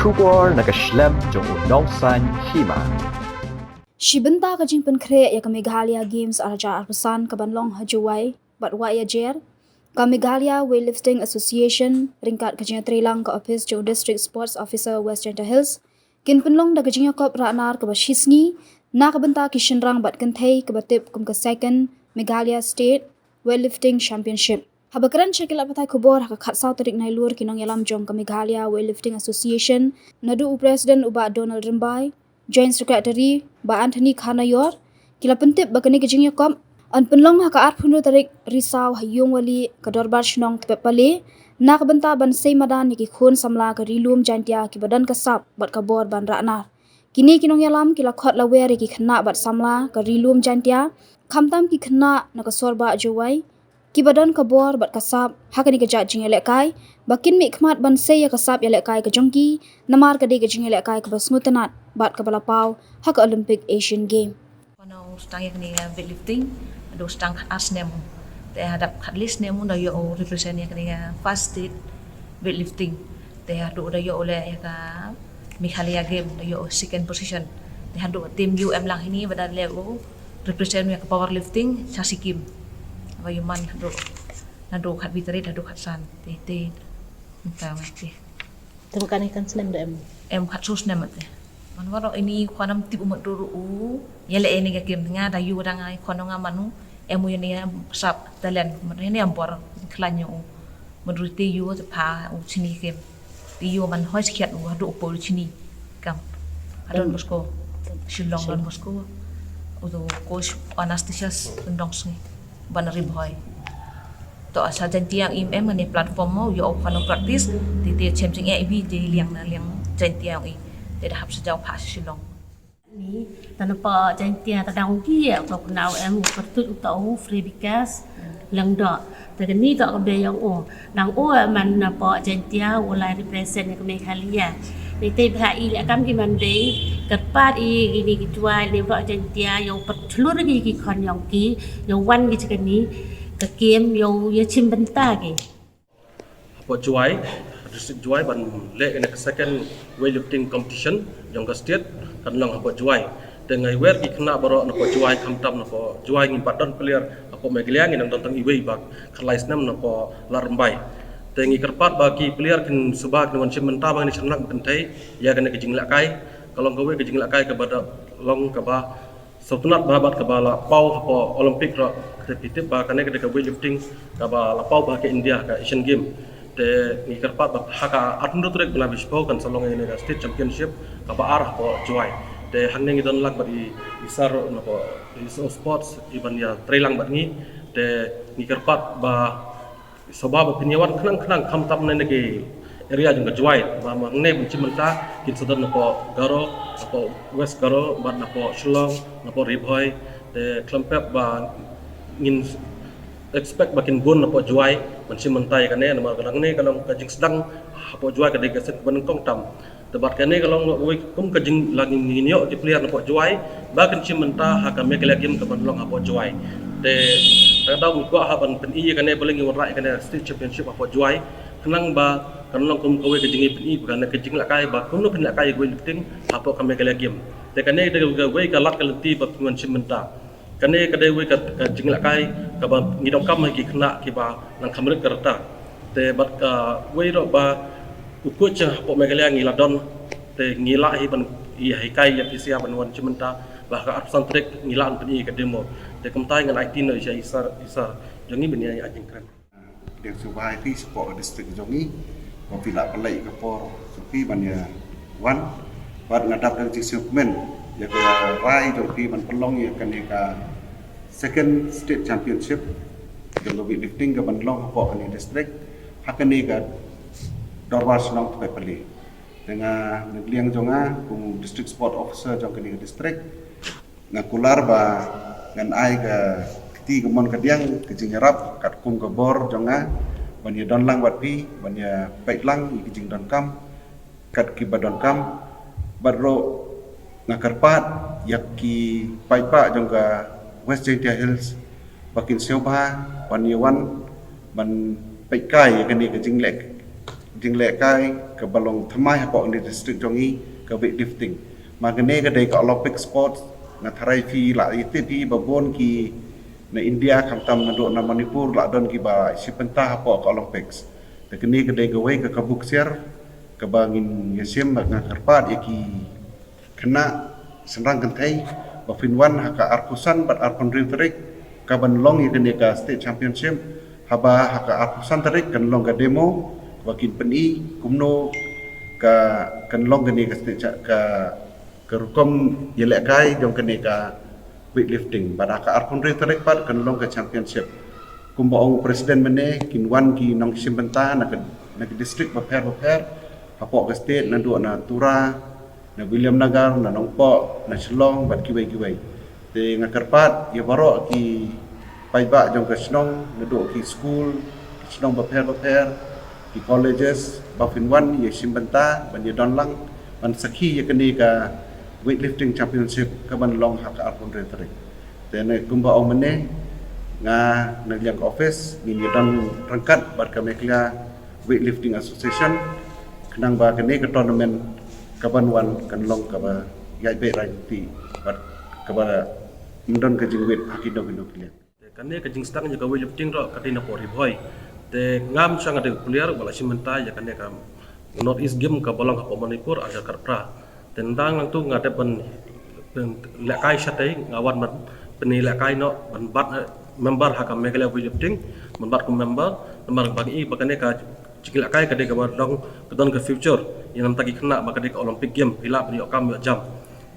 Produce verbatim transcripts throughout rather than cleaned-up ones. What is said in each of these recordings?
Khubor na ka shlem jong u nongsan hima. Shi bynta ka jingpynkhreh ïa ka Meghalaya Games ar hajar arphew san ka ban long ha Jowai bad Wahïajer, ka Meghalaya Weightlifting Association ryngkat ka jingïatreilang ka ophis jong u District Sports Officer West Jaintia Hills kin pynlong da ka jingïakop rah nar kaba shisngi na ka bynta ki shynrang bad kynthei kaba tip kum ka Second Meghalaya State Weightlifting Championship. Haba kren sha ki lad pathai khubor ha ka khatsaw tarik Nailur, ki nongïalam jong ka Meghalaya Weightlifting Association, naduh u President u Bah Donald Rymbai, Joint Secretary Bah Anthony Kharnaior, ki la pyntip ba kane ka jingïakop yn pynlong ha ka arphew hynriew tarik Risaw ha Ïungwali, ka Dorbar Shnong Tpet Palei, na ka bynta ban sei madan ïa ki khun samla ka Ri Lum Jaintia kiba don ka sap bad ka bor ban rah nar. Kine ki nongïalam ki la khot lawer ïa ki khynnah bad samla ka Ri Lum Jaintia, khamtam ki khynnah na ka Sorbah Jowai, kiba don ka bor bad ka sap ha kane ka jait jingïalehkai, ba kin mihkhmat ban sei ïa ka sap ïalehkai ka jong ki, namar ka dei ka jingïalehkai kaba sngewtynnat bad kaba la paw ha ka Olympic Asian Game. Khun u sdang ïa kane, uh, weightlifting, haduh sdang khat ar snem. Te hadap khatlai snem u da ïoh u represent ïa kane, uh, first state weightlifting. Te haduh u da ïoh u leh ïa ka Meghalaya Game, da ïoh u second position. Te haduh team u em lang hini ba da leh u represent ïa ka powerlifting sha Sikkim. Ba ïoh man haduh, haduh khatwei tarik, haduh khatsan. Te, te, mynta ma te. Te mynta kane kan snem da em? Em khatsaw snem te. Man waroh ini khun ym tip u mut ruh u ïaleh ïa kane ka game, nga da ïoh da nga khun nga man u em u ïa ne sap talent, mut ïa ne bor khlaiñ ïa u. Mut ruh te ïoh te pha u shini game. Te ïoh man hoi skhiat u haduh u poi shini kam ha Don Bosco, Shillong Don Bosco. U tu coach Anastasius Dong Sngi ban Ri Bhoi. To sa Jaintia im em ne platform mo ïoh u khun practice, te te chem jingeh bi je liang na liang Jaintia i. Te da hap sa jaw pha Shillong. Ni, tang napoh Jaintia ta dang u ki ïa u kynnoh em u pyrtuit u ta u Free Bikash Lyngdoh. Te kani to ka bei ïa u. Dang u man napoh Jaintia u lai represent ïa ka Meghalaya. Ni te bha i leh kam ki man bei kyrpad i ini ki Jowai ne bro Jaintia ïa u pyrthlur ki ki khon ïong ki ïa u wan ki jikani ka kem ïa u ïa chim bynta ki. Hapoh Jowai, district Jowai ban leh ïa ka second weightlifting competition jong ka state kan long hapoh Jowai. Te ngai wer ki khynnah baroh napoh Jowai, khamtam napoh Jowai ngim pat don player hapoh Meghalaya, ngi nang don tang iwei ba khatlai snem napoh Ladrymbai. Te ngi kyrpad ba ki player kin sngewbha kin wan shim bynta ba ngin shim nak kynthei ïa kane ka jinglehkai. Ka long kawei ka jinglehkai kaba da long kaba sngewtynnat bha bad kaba la paw hapoh Olympic ruh. Te phi tip ba kane ka dei ka weightlifting kaba la paw bha ka India ka Asian Game. Te ngi kyrpad ba ha ka arphew tarik bnai ba shiphew kan sa long ïa kane ka state championship kaba ar hapoh Jowai. Te hangne ngi don lang bad i, i sir napoh i sports i ban ïatreilang bad ngi. Te ngi kyrpad ba sngewbha ba phin ïa wan khnang khnang khamtam na kine ki area jong ka Jowai ba ma hangne ban shim bynta kin sa don napoh Garo, napoh West Garo bad napoh Shillong, napoh Ri Bhoi. Te khlem pep ba ngin expect ba kin bun napoh Jowai ban shim bynta ïa kane namar ka long ne ka long ka jingsdang hapoh Jowai ka dei ka sien kaba nyngkong tam. Te bad kane ka long wei kum ka jingla ngin ïoh ki player napoh Jowai ba kin shim bynta ha ka Meghalaya Game ka ban long hapoh Jowai. Te ka daw ngi kwah ha ban pyni ïa kane ba leng ngi wanrah ïa kane state championship hapoh Jowai. Khnang ba kan long kum kawei ka jingpyni ba kane ka jinglehkai ba kumno phin lehkai ïa ka weightlifting hapoh ka Meghalaya Game. Te kane ka dei kawei ka lad ka lynti ba phin wan shim bynta. Kane ka dei wei ka, ka jinglehkai kaba ngi donkam ha ki khynnah kiba nang kham rit ka rta. Te bad kawei ruh ba u coach hapoh Meghalaya ngi la don. Te ngi lah hi ban ïa hikai ïa phi sha ban wan shim bynta ba ha ka arphew san tarik ngi lah ban pyni ka demo. Te kumta ngan aiti noh sha i sir, i sir jong ngi ban ïa ai jingkren. Dei sngewbha ïa phi shapoh ka district jong ngi ba phi la pynlait ka por jong phi ban ïa wan. Bad nga dap da ka jingsngewkmen ïa ka rai jong phi ban pynlong ïa kane ka second state championship jong ka weightlifting ka ban long hapoh kane district ha kane ka Dorbar Shnong Tpet Palei. Te nga na ka liang jong nga kum district sport officer jong kane ka district, nga kular ba ngan ai ka kti kamon kadiang ka jingïarap katkum ka bor jong nga ban ïa don lang bad phi ban ïa peit lang ïa ka jingdonkam kat kiba donkam. Bad ruh nga kyrpad ïa ki paidbah jong ka West Jaintia Hills ba kin sngewbha ban ïa wan ban peit kai ïa kane ka jingleh jinglehkai kaba long thymmai hapoh kane ka district jong ngi, ka weightlifting. Ma kane ka dei ka Olympic sports, nga tharai phi la ïohi phi ba bun ki na India, khamtam naduh na Manipur la don kiba shim bynta hapoh ka Olympics. Te kane ka dei kawei ka kabu ksiar kaba ngin ïa shim, bad nga kyrpad ïa ki khynnah shynrang kynthei ba phin wan ha ka arphew san bad arphew hynriew tarik, kaban long ïa kane ka state championship. Haba ha ka arphew san tarik kan long ka demo ba kin pyni kumno ka, kan long kane ka state cha-, ka, ka rukom ïalehkai jong kane ka weightlifting. Bad ha ka arphew hynriew tarik pat kan long ka championship. Kumba ong president mynne, kin wan ki nongshim bynta na ka, na ka district bapher bapher hapoh ka state, naduh na Tura, na Williamnagar, na Nongpoh, na Shillong bad kiwei kiwei. Te nga kyrpad ïa baroh ki paidbah jong ka shnong, naduh ki school, ki shnong bapher bapher, ki colleges, ba phin wan ïa shim bynta, ban ïa don lang, ban sakhi ïa kane ka weightlifting championship kaban long ha ka arphew hynriew tarik. Te ne kumba ong mynne, nga na liang ka office ngin ïa don ryngkat bad ka Meghalaya Weightlifting Association, khnang ba kane ka tournament kaban wan kan long kaba ïaid beit rangti bad kaba ym don ka jingwit ha kino kino ki liang. Te kane ka jingsdang ïa ka weightlifting ruh ka dei na pdeng Ri Bhoi. Te ngam shang dei u player ba la shim bynta ïa kane ka North East Game kaba long hapoh Manipur arhajar khatphra. Te nang nangtu nga dep ban, ban lehkai shatei, nga wan ban pyni lehkai noh, ban bat, eh, member ha ka Meghalaya Weightlifting, ban bat kum member, namar ba ngi i ba kane ka jinglehkai ka dei kaba long, ka don ka future ïa nangta ki khynnah, ba ka dei ka Olympic Game, phi lah ban ïoh kam ïoh jam.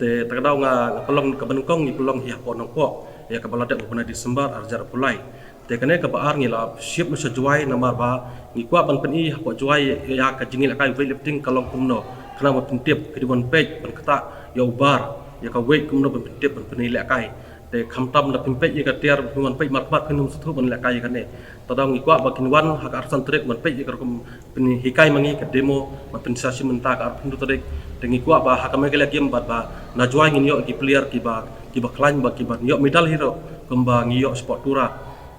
Te ta ka daw nga, nga pynlong kaba nyngkong, ngi pynlong hi hapoh Nongpoh ïa kaba la dep ha u bnai December arhajar arphew lai. Te kane kaba ar ngi la shift noh sha Jowai, namar ba ngi kwah ban pyni hapoh Jowai ïa ka jingïalehkai weightlifting ka long kumno, khnang ba pyntip, ki dei ban peit, ban ktah ïa u bar, ïa ka weight kumno ban pyntip, ban pyni lehkai. Te khamtam da phin peit ïa ka tiar, phin wan peit markhmat, phin ym sngewthuh ban lehkai ïa kane. Ta daw ngi kwah ba kin wan ha ka arphew san tarik ban peit ïa ka rukom pynhikai ma ngi, ka demo ban pynshah shim bynta ka arphew hynriew tarik. Te ngi kwah ba ha ka Meghalaya Game bad ba na Jowai ngin ïoh ki player kiba, kiba khlaiñ bad kiban ïoh medal hi ruh kumba ngi ïoh shapoh Tura.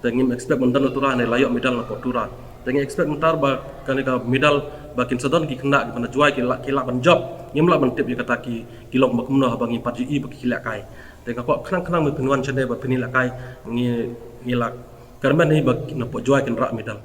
Te ngim expect ban don na Tura ne la ïoh medal napoh Tura. Te ngi expect mynta ba kane ka medal ba kin sa don ki khynnah kiba na Jowai ki lah, ki lah ban jop. Ngim lah ban tip ïa kata ki, ki long ba kumno haba ngi pat ju i ba ki lehkai. Te nga kwah khnang khnang ba phin wan shane ba phin ïalehkai, ngi, ngi la kyrmen hi ba napoh Jowai kin rah medal.